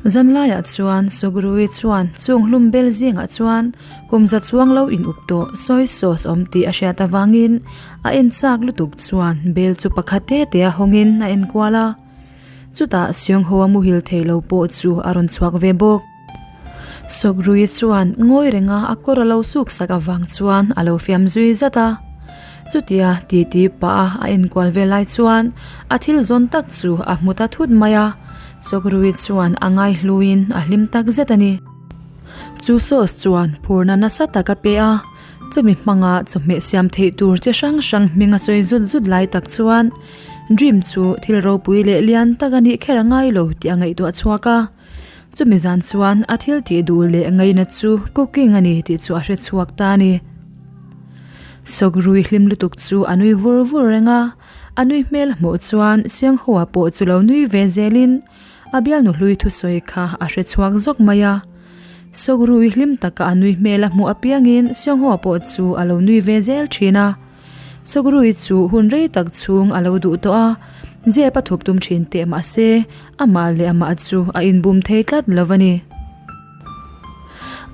Zanlaiah chuan Sugrui chuan chung hlum bel zingah chuan kum za chuang lo in up tawh soy sauce awm tih a hriat avangin a en chak lutuk chuan bel chu pakhat te te a hawngin a en kual a. Chutah Seungho a muhil thei lo pawh chu a rawn chhuak ve bawk. Sugrui chuan ngawi renga a kawr a lo suk sak avang chuan a lo fiam zui zat a. Chutia titi pah a a enkual ve lai chuan a thil zawn tak chu a hmu ta thut mai a, Sawkrui chuan a ngaihluin a hlim tak zet a ni. Chu sauce chuan phurna nasa tak a pe a, chumi hmanga chawhmeh siam theih tur chi hrang hrang hming a sawi zut zut lai tak chuan Dream chu thil ropui leh lian tak a nih kher a ngai lo tih a ngaihtuah chhuak a. Chumi zan chuan a thil tih duh leh ngaihna chu cooking a ni tih chu a hre chhuak ta a ni. Sawkrui hlim lutuk chu a nui vur vur reng a, a nui hmel hmuh chuan Sianghoa pawh chu lo nui ve zelin a bialnu hlui thusawi kha a hre chhuak zawk mai a. Sawkrui hlim taka a nui hmel a hmuh apiangin Sianghoa pawh chu a lo nui ve zel thin a. Sawkrui chu hun rei tak chhung a lo duh tawh a, zep a thup tum thin teh mah se amah leh amah chu a inbum thei tlat lo a ni.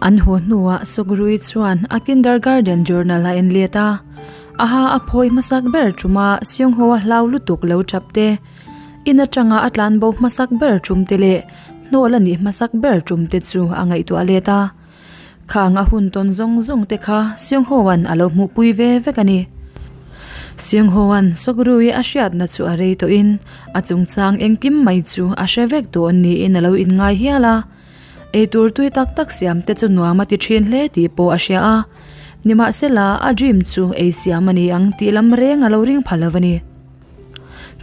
An haw hnuah Sawkrui chuan a kindergarten journal a en let a, a ha a phawi hmasak ber ṭuma Seungho-a hlau lutuk lo ṭap te, in aṭanga a tlanbo hmasak ber ṭum te leh hnawl a nih hmasak ber ṭum te chu a ngaihtuah let a. Khang a hun tawn zawng zawng te kha Seungho-a'n a lo hmuhpui ve vek a ni. Seungho-a'n Sawkrui a hriatna chu a rei tawhin a chungchang engkim mai chu a hre vek tawh niin a lo inngai hial a. Eitur tui tak tak siam te chu nuam a ti thin hle tih pawh a hria a, nimahsela a dream chu ei siam a ni ang tih lam reng a lo ring pha lo a ni.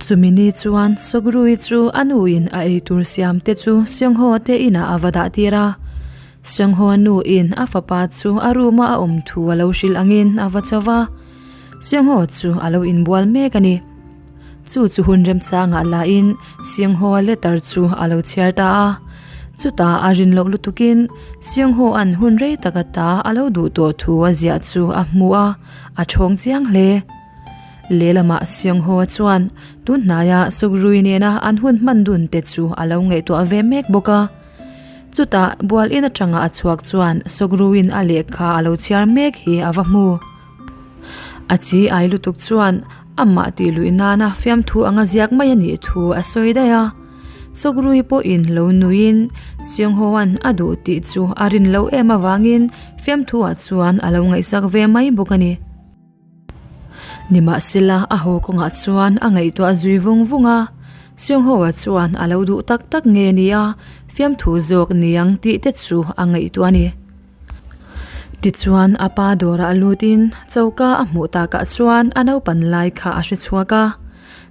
Chumi ni chuan Sawkrui chu a nuin a eitur siam te chu Seungho te inah a va dah tir a, Seungho nuin a fapa chu a room a a awm thu a lo hrilh angin a va cho va, Seungho chu a lo inbual mek a ni. Chu chu hun remchangah lahin Seungho-a letter chu a lo chhiar ta a. Chutah a rin loh lutukin Seungho-a'n hun rei tak ata a lo duh tawh thu a ziah chu a hmu a, a thawng chiang hle. Lehlamah Seungho-a chuan tun hnaia Sukrui nena an hun hman dun te chu a lo ngaihtuah ve mek bawk a. Chutah bual in atanga a chhuak chuan Sukruiin a lehkha a lo chhiar mek hi a va hmu. A chi ai lutuk chuan amah tih luih nana fiamthu anga ziak mai a nih thu a sawi daih a. Sawkrui pawhin lo nuiin Seungho-a'n a duh tih chu a rin loh em avangin fiamthu-ah chuan a lo ngaihsak ve mai bawk a ni. Nimahsela a haw kawngah chuan a ngaihtuah zui vung vung a, Seungho-a chuan a lo duh tak tak nge nia fiamthu zawk niang tih te chu a ngaihtuah a ni. Tichuan a pa dawrah lutin choka a hmuh takah chuan a naupan lai kha a hre chhuak a.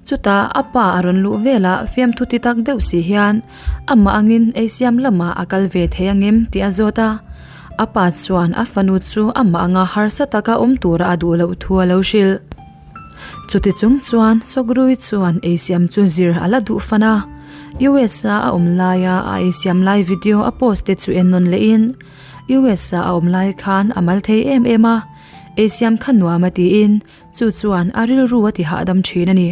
Chutah a pa a rawn luh velah fiamthu ti tak deuh si hian amah angin eisiam lamah a kal ve thei angem tih a zawt a. A pa chuan a fanu chu amah anga harsa taka awm tura a duh loh thu a lo hrilh. Chuti chung chuan Sawkrui chuan eisiam chu zir a la duh fan a. US-a a awm laia a eisiam lai video a post te chu en nawn lehin US-a a awm lai khan a mal thei em em a, eisiam kha nuam a tiin chu chuan a rilru a ti hahdam thin a ni.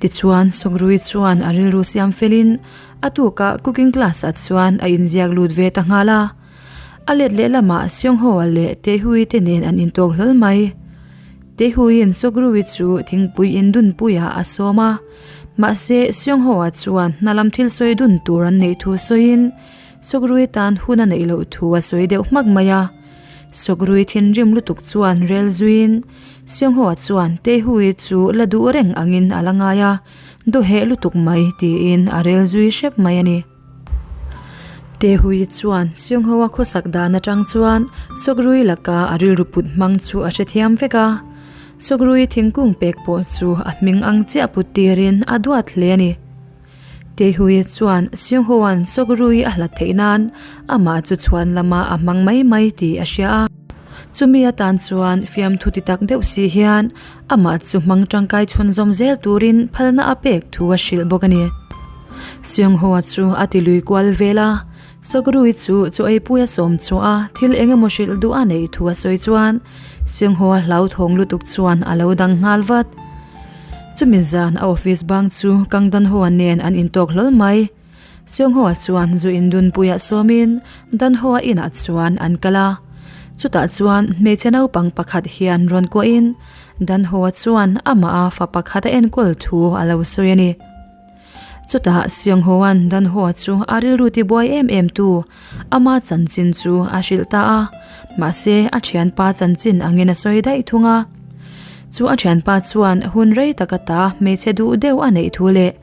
Tichuan Sawkrui chuan a rilru siam felin a tukah cooking class-ah chuan a inziak lut ve ta nghal a. A let lehlamah Seungho-a leh Taehui te nen an intawk hlawl mai. Taehuiin Sawkrui chu thingpui indunpuiah a sawm a, mahse Seungho-a chuan hna lam thil sawi dun tur an neih thu sawiin Sawkrui tan hun a neih loh thu a sawi deuh hmak mai a. Sawkrui thinrim lutuk chuan rel zuiin Seungho-a chuan Taehui chu la duh reng angin a la ngai a, dawheh lutuk mai tiin a rel zui hrep mai a ni. Tehui chuan Seungho-a khawsak dan atang chuan Sawkrui laka a rilru put hmang chu a hrethiam vek a. Sawkrui thingkung pek pawh chu a hming ang chiah put tirin a duat hle a ni. Tehui chuan Seungho-a'n Sawkrui a hlat theih nan amah chu chhuan lamah a hmang mai mai tih a hria a. Chumi atan chuan fiamthu ti tak deuh si hian amah chu hmang tangkai chhunzawm zel turin phalna a pek thu a hrilh bawk a ni. Seungho-a chu a ti lui kual vel a, Sawkrui chu chaw eipui a sawm chhuah a, thil eng emaw hrilh duh a neih thu a sawi chuan Seungho-a hlauthawng lutuk chuan a lo dang nghal vat. Chumi zan a office bang chu Kangdanho-a nen an intawk hlawl mai. Seungho-a chuan zu indunpuiah sawmin Danho-a inah chuan an kal a. Chutah chuan hmeichhe naupang pakhat hian rawn kuahin Danho-a chuan amah a fa pakhat a enkawl thu a lo sawi a ni. Chutah Seungho-a'n Danho-a chu a rilru tibuai em em tu ama chanchin chu a hrilh ta a, mahse a thianpa chanchin angin a sawi daih thung a. Chu a thianpa chuan hun rei taka ta hmeichhe duh deuh a neih thu leh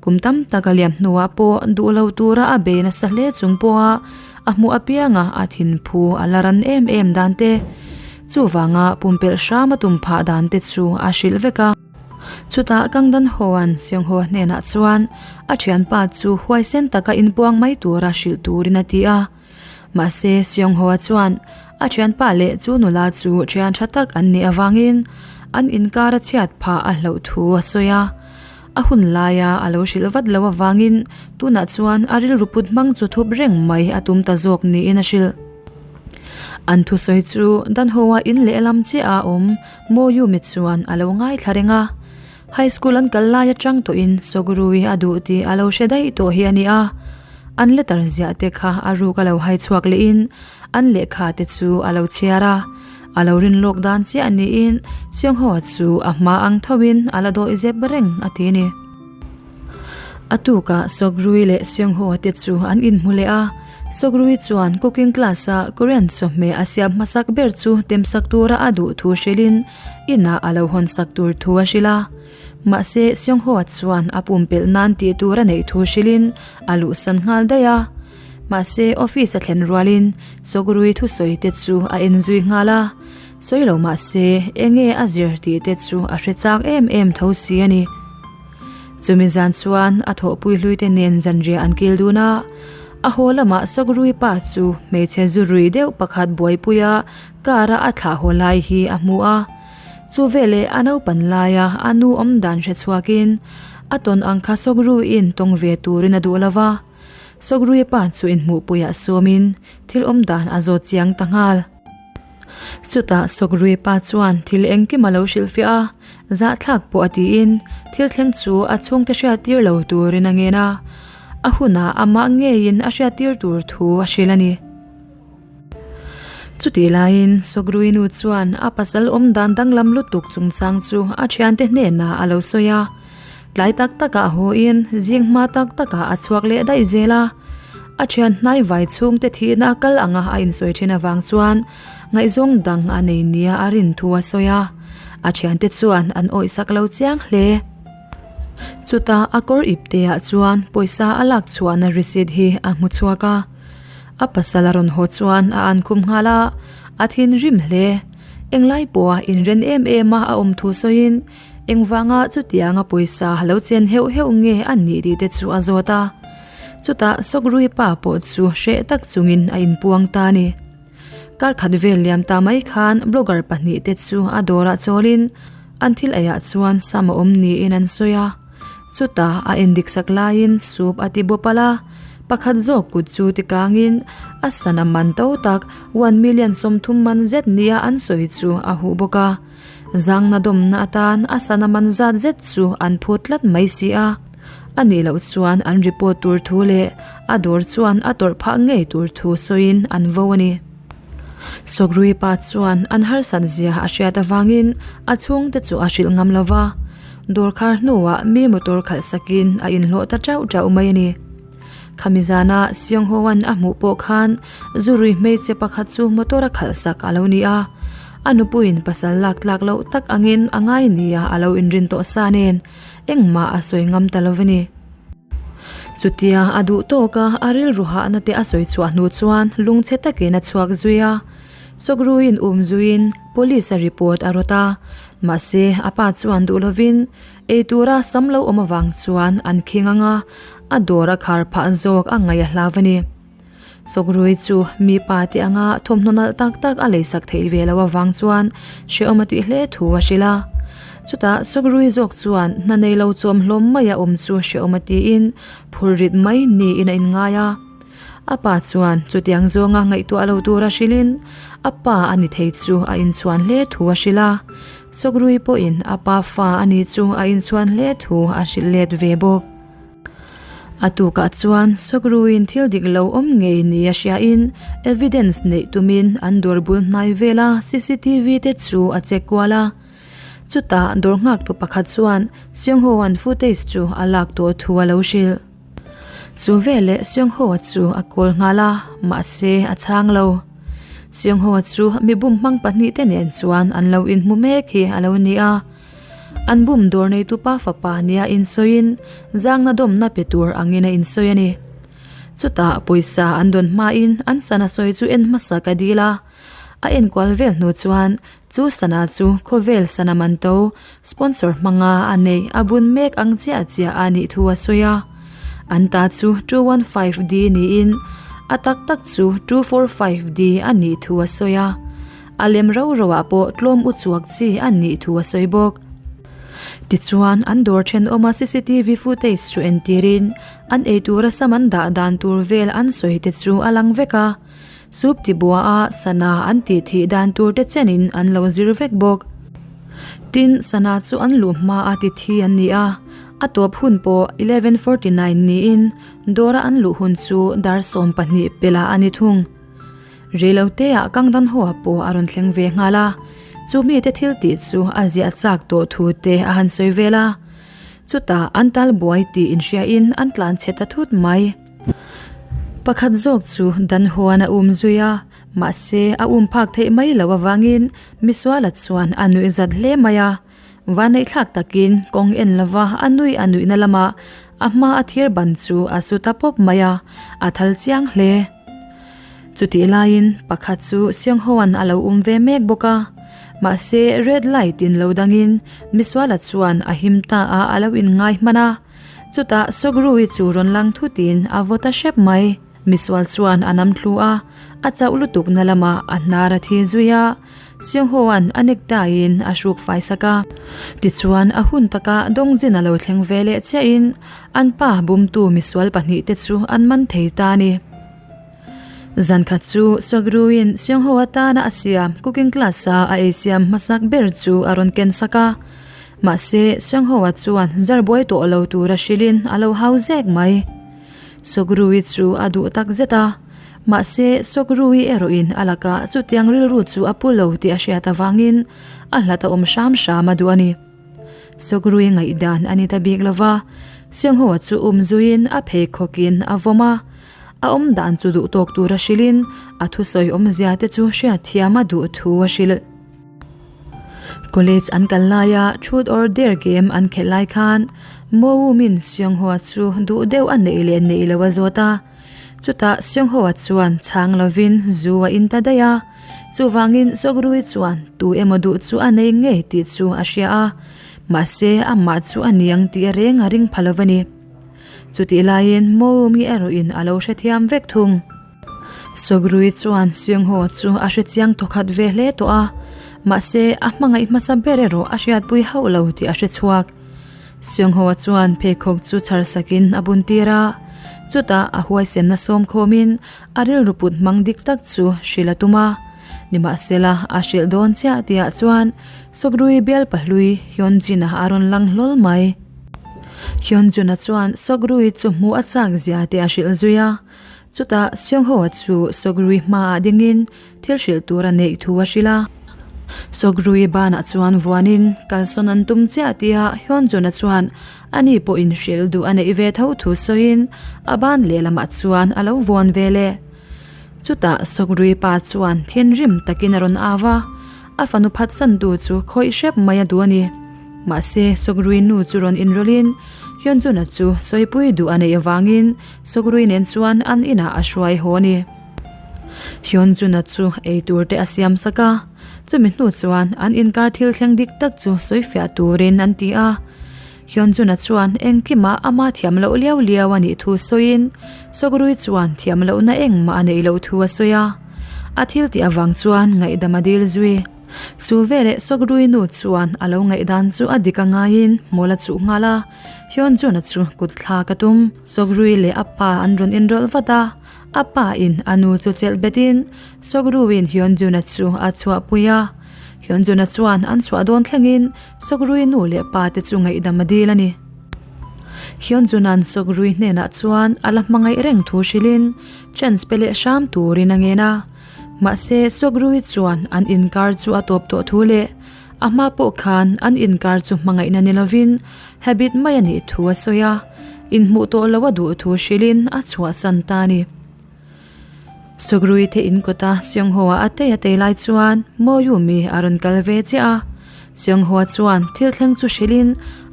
Kum tam tak a liam hnuah pawh duh lo tura a bei nasa hle chung pawha a hmuh apianga a thinphu a la ran em em dan te, chuvanga pumpelh hram a tum phah dan te chu a hrilh vek a. Chutah Kangdan Hoan Seungho hnenah chuan a thianpa chu huaisen taka inpuang mai tura hrilh turin a ti a. Mahse Seungho-a chuan a thianpa leh chu nula chu thian tha tak an nih avangin an inkar a chhiat phah a hlauh thu a sawi a. A hun laia a lo hrilh vat lo avangin tunah chuan a rilru put hmang chu thup reng mai a tum ta zawk niin a hrilh. An thusawi chu Danho-a in lehlam chiah a awm Moyumi chuan a lo ngaithla reng a. High school an kal lai atang tawhin Sawgrui a duh tih a lo hre daih tawh hi a ni a. An letter ziah te kha a ruk a lo hai chhuak lehin an lehkha te chu a lo chhiar a. A lo rin lawk dan chiah niin Seungho-a chu a hma ang thoin a la dawih zep reng a ti a ni. A tukah Sawgrui leh Seungho-a te chu an inhmu leh a. Sawgrui chuan cooking class-a Korean chawhmeh a siam hmasak ber chu temsak tura a duh thu hrilhin inah a lo hawnsak tur thu a hrilh a. Mahse Seungho-a chuan a pumpelh nan tih tur a neih thu hrilhin a luhsan nghal daih a. Mahse office a thlen rualin Sawgrui thusawi te chu a en zui nghal a. Sawi lo mahse enge a zir tih te chu a hre chak em em tho si a ni. Chumi zan chuan a thawhpui hlui te nen zanriah an kil dun a. A haw lamah Sawgrui pa chu hmeichhe zu rui deuh pakhat buaipuia car a a thlah haw lai hi a hmu a. Chu veleh a naupan laia a nu awm dan hre chhuakin a tawn ang kha Sawgruiin tawng ve turin a duh lo va. Sawgrui pa chu inhmuhpuiah sawmin thil awm dan a zawt chiang ta nghal. Chutah Sawgrui pa chuan thil engkim a lo hrilhfiah a, zahthlak pawh a tiin thil thleng chu a chhungte hriattir lo turin a ngen a, a hunah amah ngeiin a hriattir tur thu a hrilh a ni. Chutih laiin Sawgrui nu chuan a pasal awm dan danglam lutuk chungchang chu a thiante hnenah a lo sawi a. Tlai tak takah a hawiin zing hma tak takah a chhuak leh daih zel a. A thian hnai vai chhungte thihna a kal anga a insawi thin avang chuan ngaihzawng dang a nei nia a rin thu a sawi a. A thiante chuan an awihsak lo chiang hle. Chutah a kawr ipteah chuan pawisa a lak chhuahna receipt hi a hmu chhuak a. A pasal a rawn haw chuan a an khum nghal a, a thinrim hle. Englai pawha inren em em a a awm thu sawiin engvanga chutianga pawisa lo chen heuh heuh nge a nih tih te chu a zawt a. Chutah Sawkrui pa pawh chu hreh tak chungin a inpuang ta a ni. Kar khat vel liam ta mai khan blogger pahnihte chu a dawrah chawlin an thil eiah chuan sam a awm niin an sawi a. Chutah a endik sak laiin soup a ti bawp alh a, pakhat zawk kut chu tikangin a sana man to tak 1 million 30 man zet nia an sawi chu a huh bawk a. Zangna dawmna atan a sana man zat zet chu an phut tlat mai si a. A nih loh chuan an report tur thu leh a dawr chuan a tawrh phah ngei tur thu sawiin an vo a ni. Sawkrui pa chuan an harsat zia a hriat avangin a chhungte chu a hrilh ngam lo va, dawr khar hnuah mi motor khalh sakin a inhlawh ta teuh teuh mai a ni. Khami zana Seungho-a'n a hmuh pawh khan zurui hmeichhe pakhat chu motor a khalh sak a lo ni a, a nupuiin pasal lak tlak loh tak angin a ngai nia a lo inrin tawh sa nen engmah a sawi ngam ta lo a ni. Chutia a duh tawk a, a rilru hahna te a sawi chhuah hnu chuan lungchhe takin a chhuak zui a. Sawkruiin um zuiin police a report a rawt a, mahse a pa chuan duh lovin ei tura sam lo awm avang chuan an khing ang a, a dawr a khar phah zawk a ngaih a hlau a ni. Sawkrui chu mipa te anga thawmhnaw nalh tak tak a leisak theih ve loh avang chuan hrehawm a tih hle thu a hrilh a. Chutah Sawkrui zawk chuan hna nei lo chawm hlawm mai a awm chu hrehawm a tiin phur rit mai niin a inngai a. A pa chuan chutiang zawnga ngaihtuah lo tura hrilhin a pa a ni thei chu a inchhuan hle thu a hrilh a. Sawkrui pawhin a pa fa a ni chu a inchhuan hle thu a hrilh let ve bawk. A tukah chuan Sawkruin thil dik lo awm ngei nia hriain evidence neih tumin an dawr bul hnai vela cctv te chu a check kual a. Chutah dawr nghaktu pakhat chuan Seungho-a'n footage chu a lak tawh thu a lo hrilh. Chu veleh Seungho-a chu a call nghal a, mahse a chhang lo. Seungho-a chu mi bum hmang pahnihte nen chuan an lo inhmu mek hi a lo ni a. An bum dawr neitupa fapa nia insawiin zangna dawmna pe tur angin a insawi a ni. Chutah pawisa an dawn hmain an sana sawi chu en hmasa ka dil a, a enkual vel hnu chuan chu sana chu khawvel sana man to sponsor hmanga a neih a bun mek ang chiah chiah a nih thu a sawi a. An ta chu 215D niin a tak tak chu 245D a nih thu a sawi a. A lem rau rau ah pawh tlawm u chuak chi an nih thu a sawi bawk. Tichuan, an dawr thenawma cctv footage chu entirin an eitura sam an dah dan tur vel an sawi te chu a lang vek a. Soup tibua a sana an tih thih dan tur te chenin an lo zir vek bawk. Tin, sana chu an luh hma a ti thi an ni a, a tawp hun pawh 11:49 niin dawra an luh hun chu dar 12 pelah a ni thung. Reiloteah Kangdan Hoa pawh a rawn thleng ve nghal a, chu mite thil tih chu a ziah chak tawh thu te a han sawi vel a. Chutah an tal buai tih inhriain an tlan chhe ta thut mai. Pakhat zawk chu Dan Hoan a um zui a, mahse a um phak theih mai loh avangin Misuala chuan a nuih zat hle mai a. Vaneihthlak takin kawng en lova a nui a nuihna lamah a hma a thir ban chu a su ta pawp mai a, a thal chiang hle. Chutih laiin pakhat chu Seungho-a'n a lo um ve mek bawk a, mahse red light in lo dangin Misuala chuan a him ta a a lo inngai hman a, chutah Sogru-i chu rawn lang thutin a vaw ta hrep mai. Misual chuan a nam thlu a, a chauh lutuk na lamah a hnar a thi zui a, Seungho-a'n a necktie in a hruk fai sak a. Tichuan a hun taka Dongjin a lo thleng ve leh chiahin an pa bumtu misual pahnihte chu an man thei ta a ni. Zankhat chu Swagruin Seungho atana a siam cooking class-a a eisiam hmasak ber chu a rawn ken sak a. Mahse, Seungho-a chuan zar buai tawh lo tura hrilhin a lo hau zek mai. Swagruii chu a duh tak zet a. Mahse, Swagruii erawhin a lakah chutiang rilru chu a pu lo tih a hriat avangin a hlat a awm hram hram a duh a ni. Sawkrui ngaihdan a ni ta bik lo va, Seungho-a chu um zuiin a pheikhawkin a vawm a, a awm dan chu duh tawk tura hrilhin a thusawi awmzia te chu hriatthiam a duh thu a hrilh. College an kal laia Truth or Dare game an khelh lai khan Mawumin Seungho-a chu duh deuh a neih leh neih lo a zawt a, Chutah Seungho-a chuan chhang lovin zu a in ta daih a, chuvangin Sawkrui chuan tu emaw duh chu a nei ngei tih chu a hria a, mahse amah chu a niang tih reng a ring pha lo a ni. Chutih laiin Moumi erawhin a lo hrethiam vek thung. Sawkrui chuan Seungho-a chu a hrechiang thawkhat ve hle tawh a, mahse a hmangaih hmasa ber erawh a hriatpui hauh lo tih a hrechhuak. Seungho-a chuan pheikhawk chu chhar sakin a bun tir a, chutah a huaisenna sawm khawmin a rilru put hmang dik tak chu hrilh a tum a. Nimahsela, a hrilh dawn chiah tihah chuan Sawkrui bial pahlui Hyunjin-a a rawn lang hlawl mai. Hyunjun-a chuan Sawkrui chu hmuh a chak zia tih a hrilh zui a, chutah Seungho-a chu Sawkrui hmaah dingin Thil hrilh tur a neih thu a hrilh a. Sawkrui banah chuan vuanin kalsawn an tum chiah tia Hyunjuna chuan ani pawhin hrilh duh a neih ve tho thu sawiin a ban lehlamah chuan a lo vuan ve leh. Chutah Sawkrui pa chuan thinrim takin a rawn au a, a fanu phatsantu chu khawih hrep mai a duh a ni. Mahse Sawkrui nu chu rawn inrawlhin Hyunjuna chu sawipui duh a neih avangin Sawkrui nen chuan an inah a hruai haw a ni. Hyunjuna chu ei tur te a siam sak a, chumi hnu chuan an inkar thil thleng dik tak chu sawi fiah turin an ti a. Hyunjuna chuan engkimah ama thiam loh liau liau a nih thu sawiin Sawkrui chuan thiam lohna engmah a neih loh thu a sawi a, a thil tih avang chuan ngaihdam a dil zui. Chu veleh Sawkrui nu chuan a lo ngaihdan chu a dik a ngaiin hmul a chuh nghal a, Hyunjuna chu kut thlak a tum. Sawkrui leh a pa an rawn inrawlh vat a. A pa in a nu chu chelh bet in Sawkruiin Hyunjuna chu a chhuahpui a. Hyunjuna chuan an chhuah dawn thlengin Sawkrui nu leh pa te chu ngaihdam a dil a ni. Hyunjun-a'n Sogrui hnenah chuan a la hmangaih reng thu hrilhin chance pe leh hram turin a ngen a. Mahse, Sogrui chuan an inkar chu a tawp tawh thu leh a hma pawh khan an inkar chu hmangaihna ni lovin habit mai a nih thu a sawi a, inhmuh tawh lo a duh thu hrilhin a chhuahsan ta a ni. Sugrui te in kawta Seungho-a a tei a tei lai chuan Moyumi a rawn kal ve chiah a. Seungho-a chuan thil thleng chu hrilhin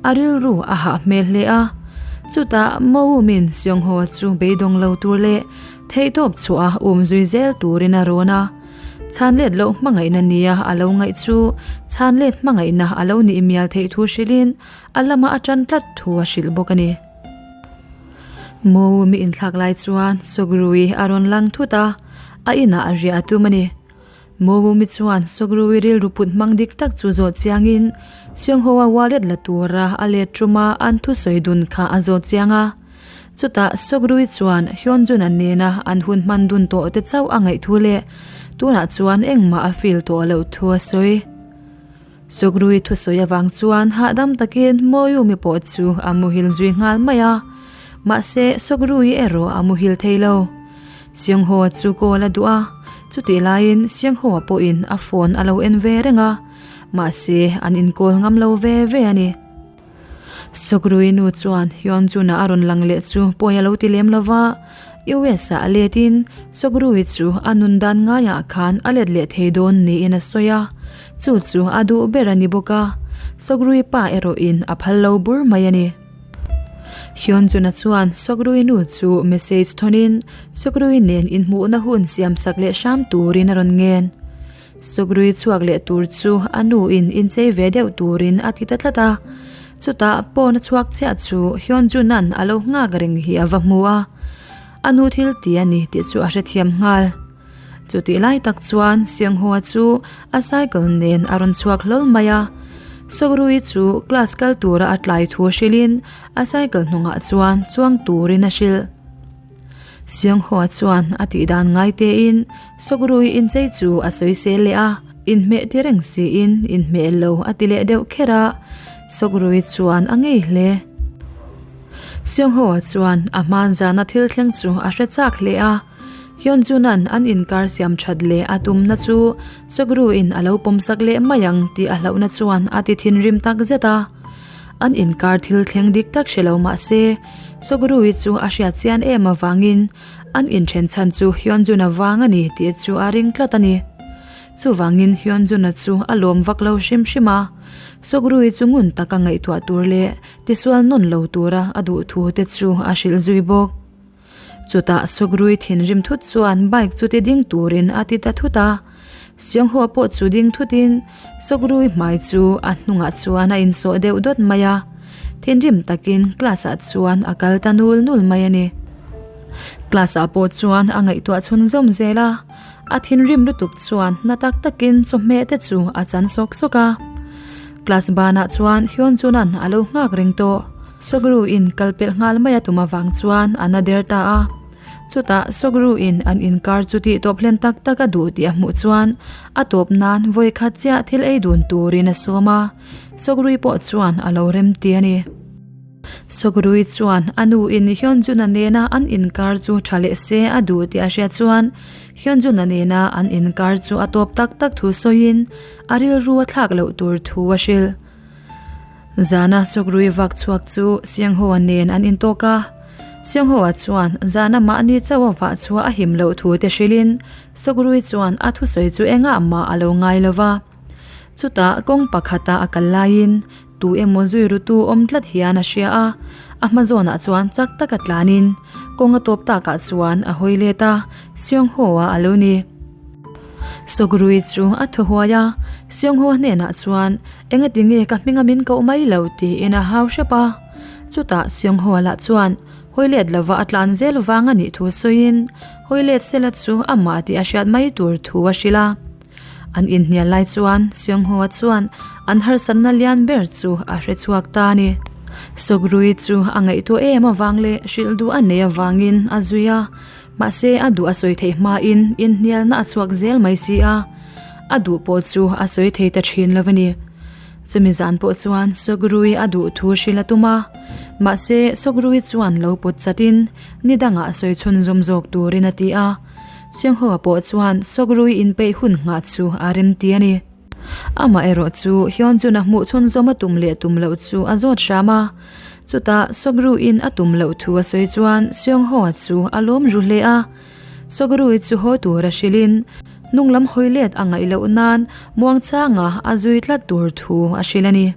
a rilru a hah hmel hle a. Chutah Moyumin Seungho-a chu beidawng lo tur leh theihtawp chhuah a um zui zel turin a rawn a. Chhan let loh hmangaihna nia a lo ngaih chu chhan let hmangaihna a lo nih mial theih thu hrilhin a lama a tan tlat thu a hrilh bawk a ni. Maw mi inthlak lai chuan Sogrui a rawn lang thut a, a inah a riah a tum a ni. Maw mi chuan Sogrui rilru put hmang dik tak chu zawh chiangin Seungho-a wallet la tura a let tuma an thusawi dun kha a zawh chiang a. Chutah Sogrui chuan Hyunjun-a nena an hun hman dun tawh te chauh a ngaih thu leh tunah chuan engmah a feel tawh loh thu a sawi. Sukrui thusawi avang chuan hahdam takin Mawiumi pawh chu a muhil zui nghal mai a, mahse Sukrui erawh a muhil thei lo. Seungho-a chu call a duh a, chutih laiin Seungho-a pawhin a phone a lo en ve reng a, mahse an inkawl ngam lo ve ve a ni. Sukrui nu chuan Hyunjun-a a rawn lang leh chu pawi a lo ti lem lo va, US-ah a letin Sukrui chu a nun dan ngaiah khan a let leh thei dawn niin a sawi a, chu chu a duh ber a ni bawk a, Sukrui pa erawhin a phal lo bur mai a ni. Hyunjun-a chuan Sukrui nu chu message thawnin Sukrui nen inhmuhna hun siamsak leh hram turin a rawn ngen. Sukrui chhuak leh tur chu a nu in inchei ve deuh turin a ti ta tlat a. Chutah pawn a chhuak chiah chu Hyunjun-a'n a lo nghak reng hi a va hmu a. A nu thil ti a ni tih chu a hrethiam nghal. Chutih lai tak chuan Seungho-a chu a cycle nen a rawn chhuak hlawl mai a. Sukrui chu class kal tura a tlai thu hrilhin a cycle hnungah chuan chuang turin a hrilh. Seungho-a chuan a tih dan ngai tein Sawkrui inchei chu a sawisel leh a, inhmeh ti reng siin inhmeh lo a ti leh deuh kher a, Sawkrui chuan a ngei hle. Seungho-a chuan a hman zana thil thleng chu a hre chak hle a, Hyunjun-a'n an inkar siam that leh a tumna chu Sawkruiin a lo pawmsak leh mai ang tih a hlauhna chuan a ti thinrim tak zet a. An inkar thil thleng dik tak hre lo mah se, Sawkrui chu a hriat chian em avangin an inthen chhan chu Hyunjun-a vang a ni tih chu a ring tlat a ni. Chuvangin Hyunjun-a chu a lawm vak lo hrim hrim a, Sawkrui chu ngun taka ngaihtuah tur leh tisual nawn lo tura a duh thu te chu a hrilh zui bawk. Chutah Sukrui thinrim thut chuan bike chu ti ding turin a ti ta thut a. Seungho pawh chu ding thutin Sukrui hmai chu a hnungah chuan a insawh deuh dawt mai a. Thinrim takin class ah chuan a kal ta nul nul mai a ni. Class ah pawh chuan a ngaihtuah chhunzawm zel a. A thinrim lutuk chuan na tak takin chawhmeh te chu a chan sawk sawk a. Class banah chuan Hyunjun-a'n a lo nghak reng tawh. Sogru-in kal pelh nghal mai a tum avang chuan a na der ta a. Chutah Sogru-in an inkar chu tih tawp hlen tak tak a duh tih a hmuh chuan a tawp nan vawi khat chiah thil ei dun turin a sawm a. Sogrui pawh chuan a lo rem ti a ni. Sogrui chuan a nuin Hyunjun-a nena an inkar chu tha leh se a duh tih a hriat chuan Hyunjun-a nena an inkar chu a tawp tak tak thu sawiin a rilru a thlak loh tur thu a hrilh. Zana Sukrui vak chhuak chu Seungho-a nen an intawk a. Seungho-a chuan zana mahni chauh a vah chhuah a him loh thu te hrilhin Sukrui chuan a thusawi chu engah mah a lo ngai lo va. Chutah kawng pakhata a kal laiin tu emaw zui rutu awm tlat hian a hria a, a hma zawnah chuan chak taka tlanin kawng a tawp takah chuan a hawi let a, Seungho-a a lo ni. Sawkrui chu a thaw huai a, Seungho hnenah chuan engati nge ka hminga min koh mai lo tiin a hau hrep a. Chutah Seungho lah chuan hawi let lova a tlan zel vang a nih thu sawiin hawi let sela chu amah tih a hriat mai tur thu a hrilh a. An inhnial lai chuan Seungho-a chuan an harsatna lian ber chu a hre chhuak ta a ni. Sawkrui chu a ngaihtuah em avang leh hrilh duh a nei avangin a zui a. Mahse, a duh a sawi theih hmain inhnialna a chhuak zel mai si a, a duh pawh chu a sawi thei ta thin lo a ni. Chumi zan pawh chuan Sogrui a duh thu hrilh a tum a, mahse Sogrui chuan lo pawt chatin ni dangah sawi chhunzawm zawk turin a ti a. Seungho-a pawh chuan Sogrui inpeih hun nghah chu a remti a ni. Amaherawh chu Hyunjun-a hmuh chhunzawm a tum leh tum loh chu a zawt hram a. Chutah Sogrui-in a tum loh thu a sawi chuan Seungho-a chu a lawm ru hle a. Sogrui chu haw tur a hrilhin hnung lam hawi let a ngaih loh nan muangchanga a zui tlat tur thu a hrilh a ni.